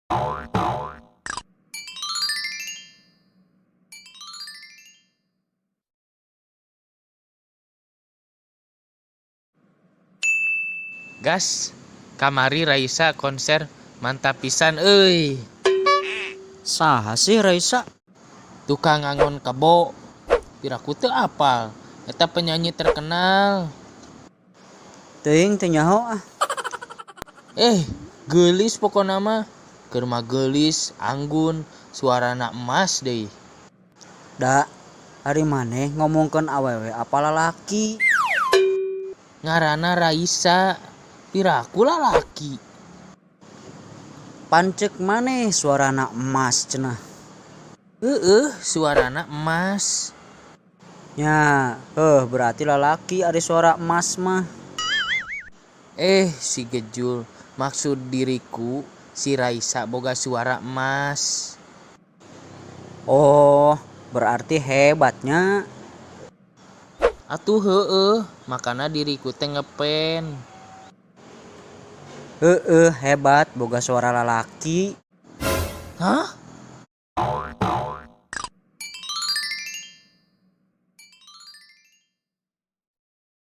Gas, kamari Raisa konser mantap pisan euy. Saha sih Raisa? Tukang ngangon kebo. Piraku teu apal. Eta penyanyi terkenal. Teuing teu nyaho ah. Eh, geulis pokona mah. Keur mah geulis, anggun, suarana emas deui. Da, ari maneh ngomongkeun awewe apa lalaki? Ngaranna Raisa. Piraku lalaki. Pan ceuk maneh suarana emas cenah. Heueuh, suarana emas. Nya, heuh berarti lalaki ari suara emas mah. Eh, si Gejul, maksud diriku si Raisa boga suara emas. Oh, berarti hebatnya. Atuh heueuh, makana diriku teh ngepen. Heueuh hebat boga suara lalaki. Hah?